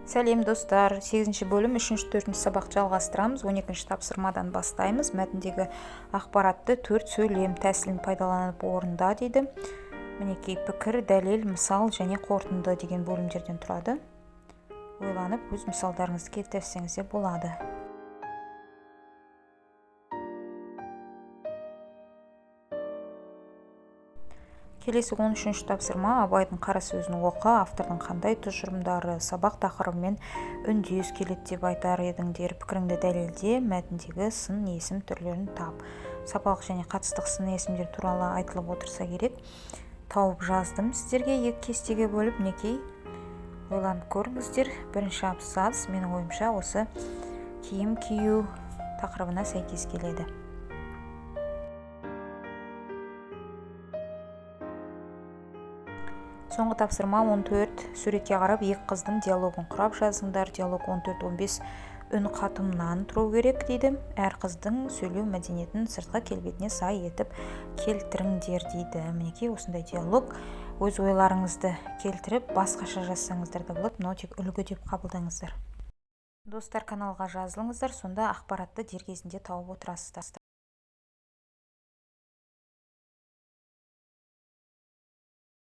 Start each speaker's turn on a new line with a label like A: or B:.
A: Сәлем, достар! Сегізінші бөлім, үшінші, төртінші сабақты жалғастырамыз. 12-ші тапсырмадан бастаймыз. Мәтіндегі ақпаратты төрт сөйлем тәсілін пайдаланып орында дейді. Мінекей, пікір, дәлел, мысал және қорытынды деген бөлімдерден тұрады. Ойланып, өз мысалдарыңызды келтірсеңіз де болады. Келесі 13-ші тапсырма. Абайдың қара сөзін оқы. Автордың қандай тұжырымдары сабақ тақырыбымен үндес келеді деп айтар едіңдер? Пікіріңді дәлелде. Мәтіндегі сын есім түрлерін тап. Сапалық және қатыстық сын есімдер туралы айтылып отырса керек. Тауып жаздым сіздерге екі кестеге бөліп. Мінекей, ойланып көріңіздер. Бірінші абзац, менің ойымша, осы киім кию тақырыбына сәйкес келеді. Соңғы тапсырма 14. Суретке қарап, екі қыздың диалогын құрап жазыңдар. Диалог 14-15 үн қатымнан тұру керек дейді. Әр қыздың сөйлеу мәдениетін сыртқы келбетіне сай етіп келтіріңдер дейді. Мінекей, осындай диалог. Өз ойларыңызды келтіріп, басқаша жазсаңыздар да болады, мынау тек үлгі деп қабылдаңыздар. Достар, каналға жазылыңыздар, сонда ақпаратты дер кезінде тауып отырасыздар.